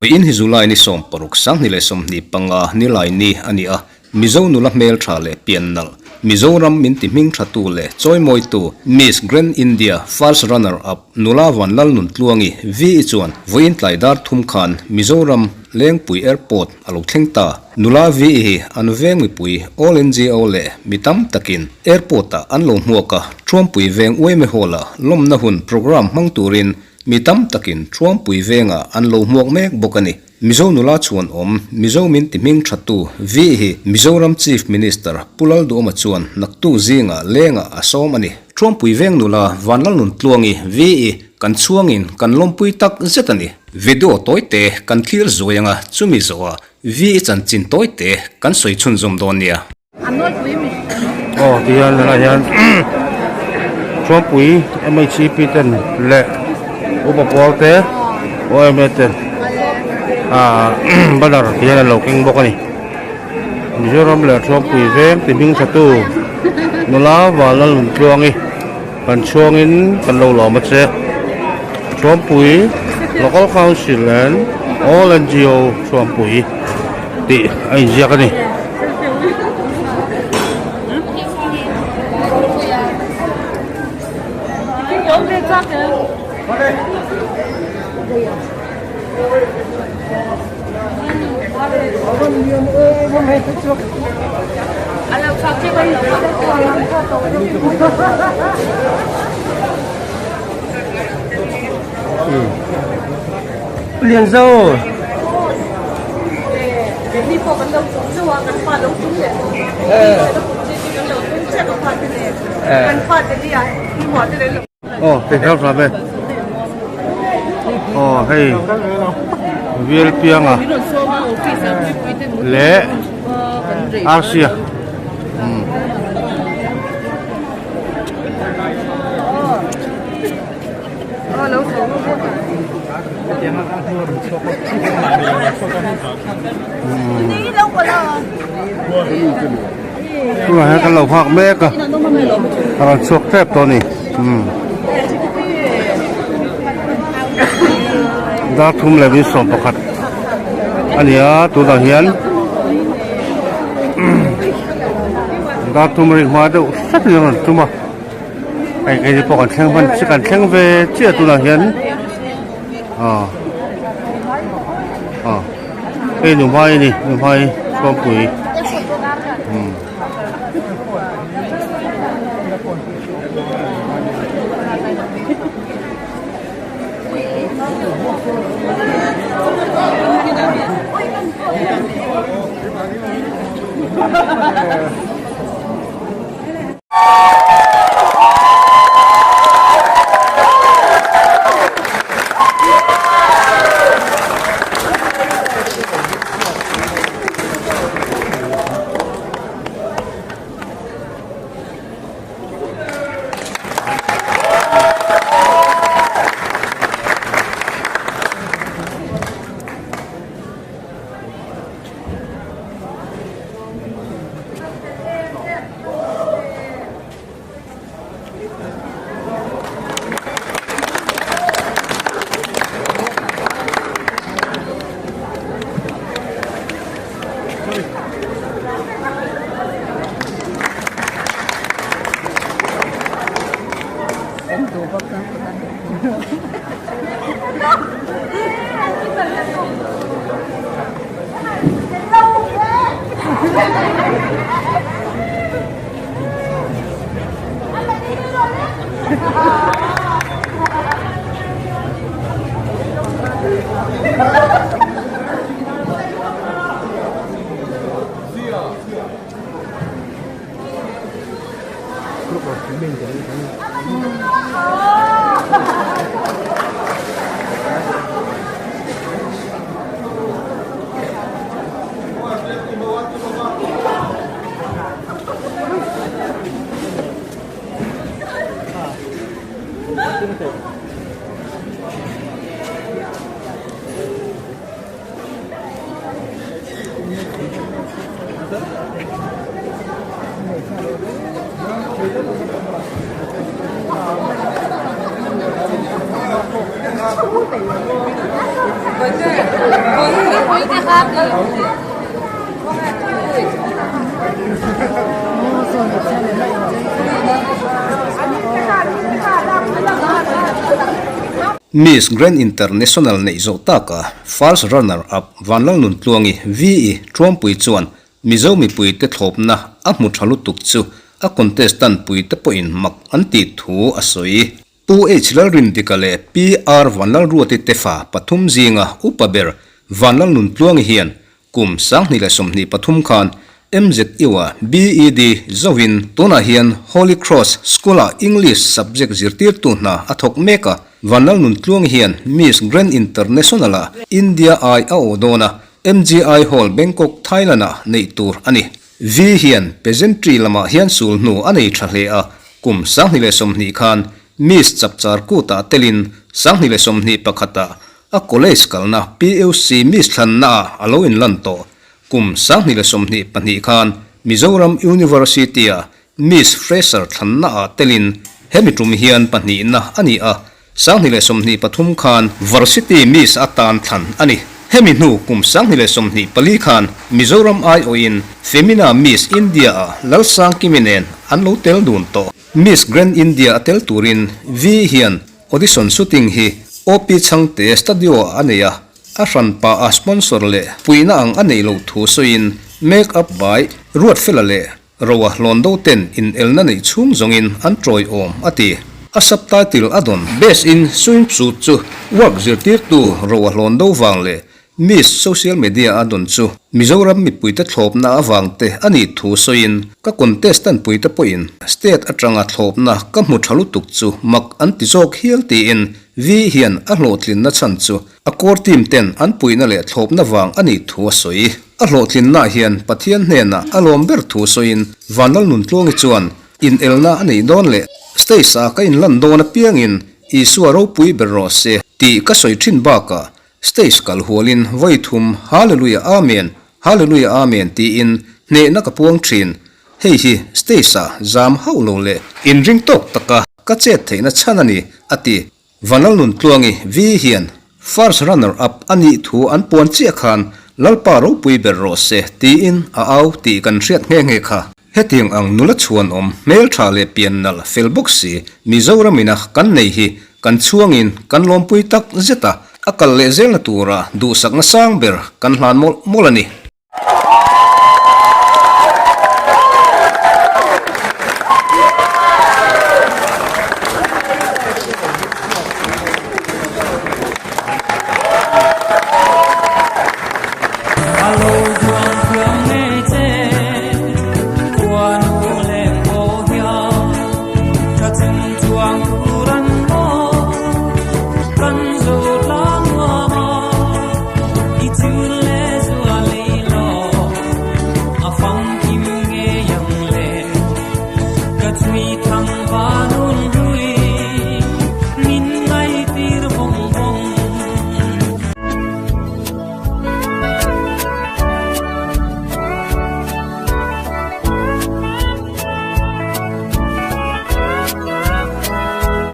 Vawiin hi July ni 16 2025 Nilaini a ni a, Mizo nula hmeltha leh pian nalh, Mizoram min ti hming thatu leh chawimawitu Miss Grand India First Runner Up nula Vanlalnuntluangi VE chuan vawiin tlai dar thum khan Mizoram Lengpui Airport a lo thleng ta. Nula VE hi an veng mipui All NGO leh mi tam takin Airport ah an lo hmuak a, Thuampui veng Uaime Hall ah lawmna hun programme hmang turin mi tam takin Thuampui vengah an lo hmuak mek bawk a ni. Mizo nula chhuan awm, Mizo min ti hming thattu Vi hi Mizoram Chief Minister Pu Lalduhawma chuan naktu zingah lengah a sawm a ni. Thuampui veng nula Vanlalnuntluangi Vi kan chhuangin kan lawmpui tak zet a ni. Video tawite kan thlir zuai anga chumi zawhah Vi chanchin tawite kan sawi chhunzawm dawn nia. Aw ti hian tunah hian Thuampui MHEP ten leh upa pawl te OMA ten ah banner ti hian an lo keng bawk a ni Mizoram leh Thuampui veng ti hming tha tu nula Vanlalnuntluangi kan chhuangin kan lo lawm a che Thuampui Local Council and All NGO Thuampui tih a inziak a ni. Lianzo. Aw ti hram hram e aw hei bial pianga leh arsia umm. Tunah hian kan lo nghak mek a a rawn chhuak tep tawh a ni umm dar thum leh min sawm pakhat a ni a tunah hian dar thum a rik hma deuh hret in a rawn tum a. Hei keini pawh kan thleng hman chiah kan thleng ve chiah tunah hian aw aw hei nuhmai a ni nuhmai chhuangpui umm. Miss Grand International neih zawh taka First Runner Up Vanlalnuntluangi VE Truampui chuan Mizo mipuite thlawpna a hmu tha lutuk chu a contestant puite pawhin mak an tih thu a sawi. Pu H Lalrindika leh Pi R Vanlalruati te fa pathum zinga upa ber Vanlalnuntluangi hian kum 2023 khan MZU-a BEd zovin tunah hian Holy Cross School-ah English subject zirtirtu hna a thawk mek a. Vanlalnuntluangi hian Miss Grand International-ah India ai a awh dawn a, MGI Hall Bangkok, Thailand-ah neih tur a ni. V hian pageantry lamah hian sul hnu a nei tha hle a, kum 2020 khan Miss Chapchar Kut-ah telin 2021-ah a college kalna PUC Miss thlannaah a lo inlan tawh. Kum 2022 khan Mizoram University-ah Miss Fresher thlannaah telin hemi tum hian pahnihna a ni a, 2023 khan Varsity Miss atan thlan a ni. Hemi hnu kum 2024 khan Mizoram aiawhin Femina Miss India-ah Lalsangkimi nen an lo tel dun tawh. Miss Grand India a tel turin Vi hian audition shooting hi OP Chhangte Studio-ah a nei a, a hran pah a sponsor leh puihna ang a neih loh thu sawiin make up by Ruatfela leh Roa hlawn do ten in elna neih chhung zawngin an tawiawm a ti. A subtitle a dawn Best in Swimsuit chu work zirtirtu Roa hlawn do vang leh Miss Social Media a dawn chu Mizoram mipuite thlawpna avang te a nih thu sawiin ka contestant puite pawhin state atanga thlawpna ka hmu tha lutuk chu mak an ti zawk hial tiin V hian a hlawhtlinna chhan chu A core team ten an puihna leh thlawpna vang a nih thu a sawi. A hlawhtlinnaah hian Pathian hnenah a lawm ber thu sawiin Vanlalnuntluangi chuan inelna a neih dawn leh stage ah ka inlan dawn apiangin Isua ropui ber rawh se tih ka sawi thin bakah stage kal hualin vawi thum Hallelujah Amen, Hallelujah Amen tiin hnehna ka puang thin. Hei hi stage ah zam hauh lo leh inring tawk taka ka chet theihna chhan a ni, a ti. Vanlalnuntluangi Vi hian first runner up a nih thu an puan chiah khan Lalpa ropui ber rawh se tiin a au tih kan hriat nghe nghe kha. Hetiang ang nula chhuanawm, hmeltha leh pian nalh fel bawk si Mizoram ina kan nei hi kan chhuangin kan lawmpui tak zet a, a kal leh zelna tura duhsakna sang ber kan hlan mawlh mawlh a ni.